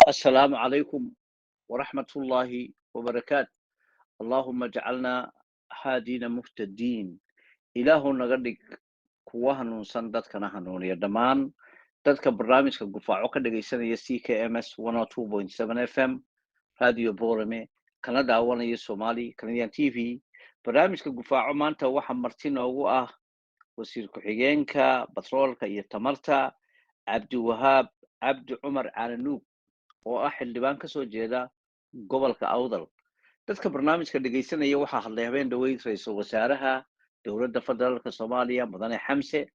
Assalaamu calaykum waraxmatullaahi wabarakaatu. Allaahuma jacalnaa haadiina muhtadiin. Ilaahu naga dhig kuwa hanuunsan, dadkana hanuuniya. Dhammaan dadka barnaamijka Gufaaco ka dhegaysanaya CKMS FM, Radio Borame, kana daawanaya Somali Canadian TV, barnaamijka Gufaaco maanta waxaa marti noogu ah wasiir ku-xigeenka batroolka iyo tamarta, Cabdiwahaab Cabdi Cumar Caananuug, oo ah xildhibaan ka soo jeeda gobolka Awdal. Dadka barnaamijka dhegaysanaya, waxaa hadlay habeen dhaweyd ra-iisul wasaaraha Dowladda Federaalka Soomaaliya, Mudane Xamse.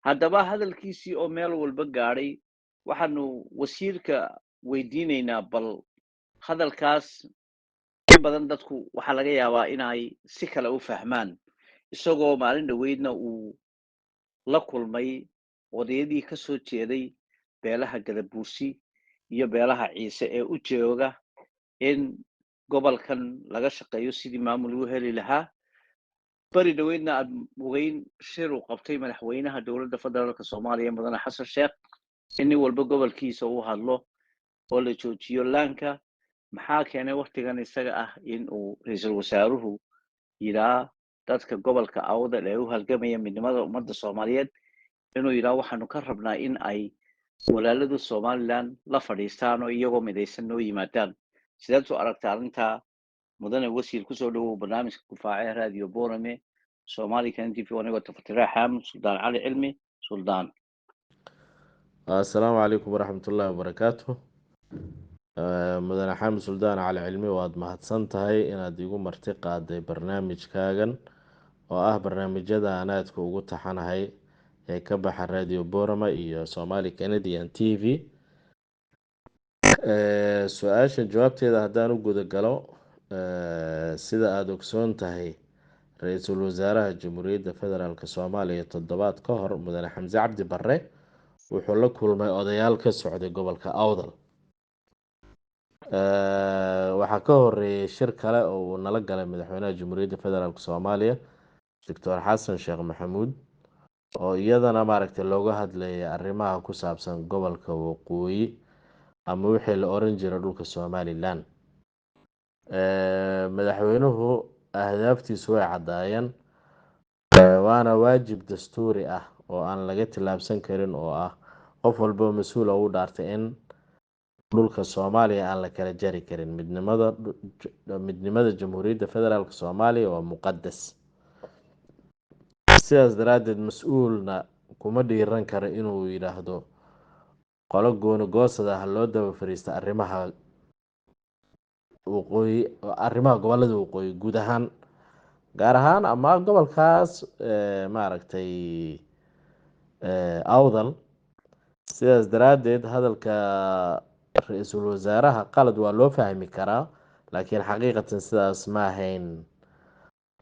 Haddaba hadalkiisii oo meel walba gaadhay, waxaanu wasiirka weydiinaynaa bal hadalkaas in badan dadku waxaa laga yaabaa inay si kale u fahmaan, isagoo maalin dhaweydna uu la kulmay odayadii ka soo jeeday beelaha Gadabuursi iyo beelaha Ciise ee u jooga in gobolkan laga shaqeeyo sidii maamul u heli lahaa. Beri dhaweydna aad ogeyn shir uu qabtay madaxweynaha Dowladda Federaalka Soomaaliya, Mudane Xasan Sheekh, in nin walba gobolkiisa uu hadlo oo la joojiyo laanka. Maxaa keenay waktigan isaga ah in uu ra-iisul wasaaruhu yidhaa dadka gobolka Awdal ee u halgamaya midnimada ummadda Soomaaliyeed inuu yidhaa waxaanu ka rabnaa in ay walaaladu Somaliland la fadhiistaan oo iyagoo midaysan noo yimaadaan? Sideed u aragta arrintaa, mudane wasiir? Kusoo dhawow barnaamijka Gufaace, Radio Borame, Somali Can TV. Anigoo tafatiraha Xaamud Suldaan Cali Cilmi Suldaan. Assalaamu calaykum waraxmatullaahi wabarakaatu. Mudane Xaamud Suldaan Cali Cilmi, waad mahadsan tahay inaad igu marti qaaday barnaamijkaagan oo ah barnaamijyada aan aadka ugu taxanahay ee ka baxa Radio Borama iyo Somali Canadian TV. Su-aasha jawaabteeda haddaan u guda galo, sida aada ogsoon tahay, ra-iisul wasaaraha Jamhuuriyadda Federaalk Soomaaliya toddobaad ka hor, Mudane Xamse Cabdi Barre, wuxuu la kulmay odayaal ka socday gobolka Awdal. Waxaa ka horeeyay shir kale oo uu nala galay madaxweynaha Jamhuuriyadda Federaalk Soomaaliya, Doctor Xasan Sheekh Maxamuud, oo iyadana maaragtay looga hadlayay arrimaha ku saabsan gobolka waqooyi ama wixii la oran jiray dhulka Somaliland. Madaxweynuhu ahdaaftiisu way caddaayeen, waana waajib dastuuri ah oo aan laga tillaabsan karin, oo ah qof walba mas-uul oo u dhaartay in dhulka Soomaaliya aan la kala jari karin. Midnimada Jamhuuriyadda Federaalk Soomaaliya waa muqadas. Sidaas daraaddeed mas-uulna kuma dhiiran karo inuu yidhaahdo qolo gooni goosada ha loo daba fariista arrimaha waqooyi, arrimaha gobolada waqooyi guud ahaan, gaar ahaan ama gobolkaas maaragtay Awdal. Sidaas daraaddeed hadalka ra-iisul wasaaraha qalad waa loo fahmi karaa, laakiin xaqiiqatan sidaas ma ahayn.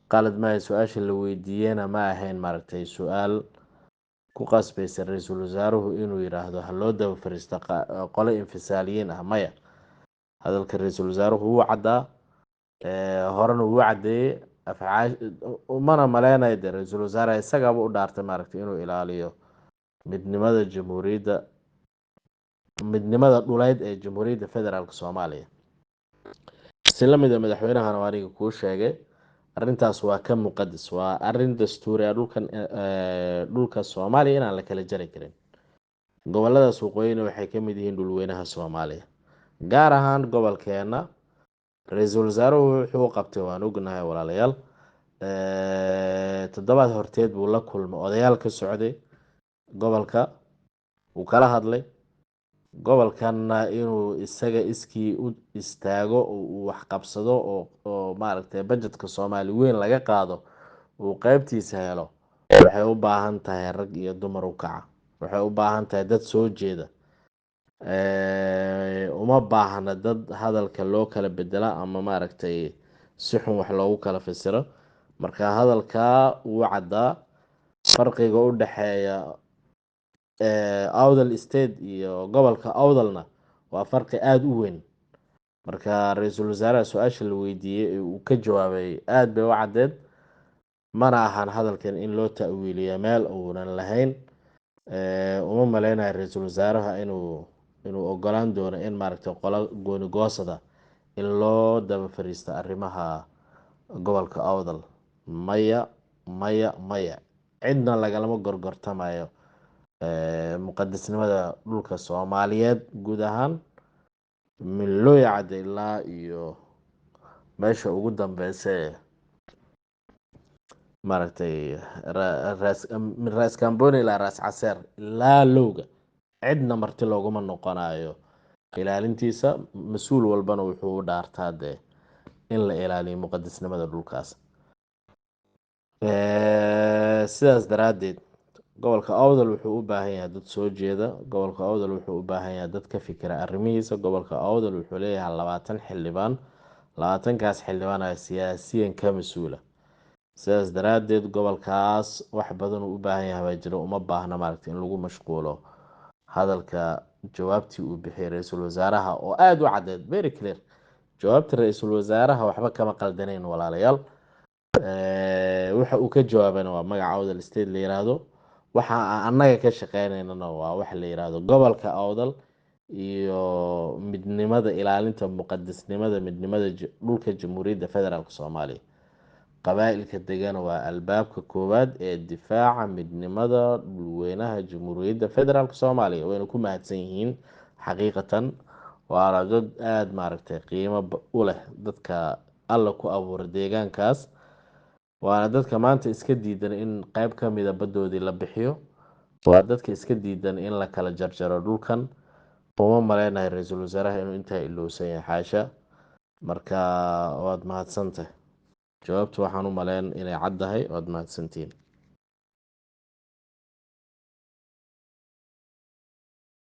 Qalad ma ahayn, su-aasha la weydiiyena ma ahayn maaragtay su-aal ku qasbaysa ra-iisul wasaaruhu inuu yidhaahdo ha loo daba fariisto qolo infisaaliyiin ah. Maya, hadalka ra-iisul wasaaruhu wuu caddaa, horena wuu caddeeyey. Afcaa umana maleynayo dee ra-iisul wasaaraha isagaaba u dhaartay maaragtay inuu ilaaliyo midnimada jamhuuriyadda, midnimada dhuleyd ee Jamhuuriyadda Federaalk Soomaaliya. Si lamid a madaxweynahana oo aniga kuu sheegay, arrintaas waa ka muqadas, waa arrin dastuuri ah dhulkan, dhulka Soomaaliya inaan la kala jari karin. Goboladaas waqooyina waxay ka mid yihiin dhulweynaha Soomaaliya, gaar ahaan gobolkeena. Ra-iisul wasaaruhu wuxuu qabtay waan ognahay, walaalayaal. Toddobaad horteed buu la kulmay odayaal ka socday gobolka, wuu kala hadlay gobolkanna inuu isaga iskii u istaago oo uu waxqabsado oo maaragtay budgetka Soomaali weyn laga qaado uu qeybtiisa helo. Waxay u baahan tahay rag iyo dumar u kaca, waxay u baahan tahay dad soo jeeda. Uma baahna dad hadalka loo kala bedela ama maaragtay si xun wax loogu kala fasiro. Marka hadalkaa wuu caddaa. Farqiga u dhexeeya Awdal State iyo gobolka Awdalna waa farqi aada u weyn. Marka ra-iisul wasaaraha su-aasha la weydiiyey ee uu ka jawaabay aada bay u caddeed, mana ahan hadalkan in loo ta'wiiliyo meel uunan lahayn. Uma maleynayo ra-iisul wasaaraha inuu inuu ogolaan doono in maaragtay qolo goonigoosada in loo daba fariisto arrimaha gobolka Awdal. Maya, maya, maya, cidna lagalama gorgortamayo muqadasnimada dhulka Soomaaliyeed guud ahaan, min Looyacadda ilaa iyo meesha ugu dambeysa ee maaragtay min Raas Kamboni ilaa Raas Caseer ilaa Lowga, cidna marti looguma noqonayo ilaalintiisa. Mas-uul walbana wuxuu u dhaartaa dee in la ilaaliyo muqadasnimada dhulkaas. Sidaas daraaddeed gobolka Awdal wuxuu u baahan yahay dad soo jeeda. Gobolka Awdal wuxuu u baahan yahay dad ka fikira arrimihiisa. Gobolka Awdal wuxuu leeyahay 20 xildhibaan, 20kaas xildhibaan ayaa siyaasiyan ka mas-uula. Sidaas daraaddeed gobolkaas wax badan uu u baahan yahay baa jira, uma baahna maaragtay in lagu mashquulo hadalka jawaabtii uu bixiyay ra-iisul wasaaraha oo aada u caddeed, very clear. Jawaabta ra-iisul wasaaraha waxba kama qaldaneyn, walaalayaal. Waxa uu ka jawaabayna waa magaca Awdal State la yiraahdo. Waxa aan annaga ka shaqeynaynana waa waxa la yiraahdo gobolka Awdal iyo midnimada, ilaalinta muqadasnimada midnimada dhulka Jamhuuriyadda Federaalk Soomaaliya. Qabaa-ilka degana waa albaabka koowaad ee difaaca midnimada dhulweynaha Jamhuuriyadda Federaalk Soomaaliya, wayna ku mahadsan yihiin xaqiiqatan. Waana dad aada maaragtay qiimo u leh dadka Alla ku abuura deegaankaas, waana dadka maanta iska diidan in qeyb ka mida baddoodii la bixiyo, waa dadka iska diidan in la kala jarjaro dhulkan. Uma maleynayo ra-iisul wasaaraha inuu intaa ilowsan yahay, xaasha. Marka waad mahadsantahay, jawaabtu waxaan u maleyn inay caddahay. Waad mahadsantihiin.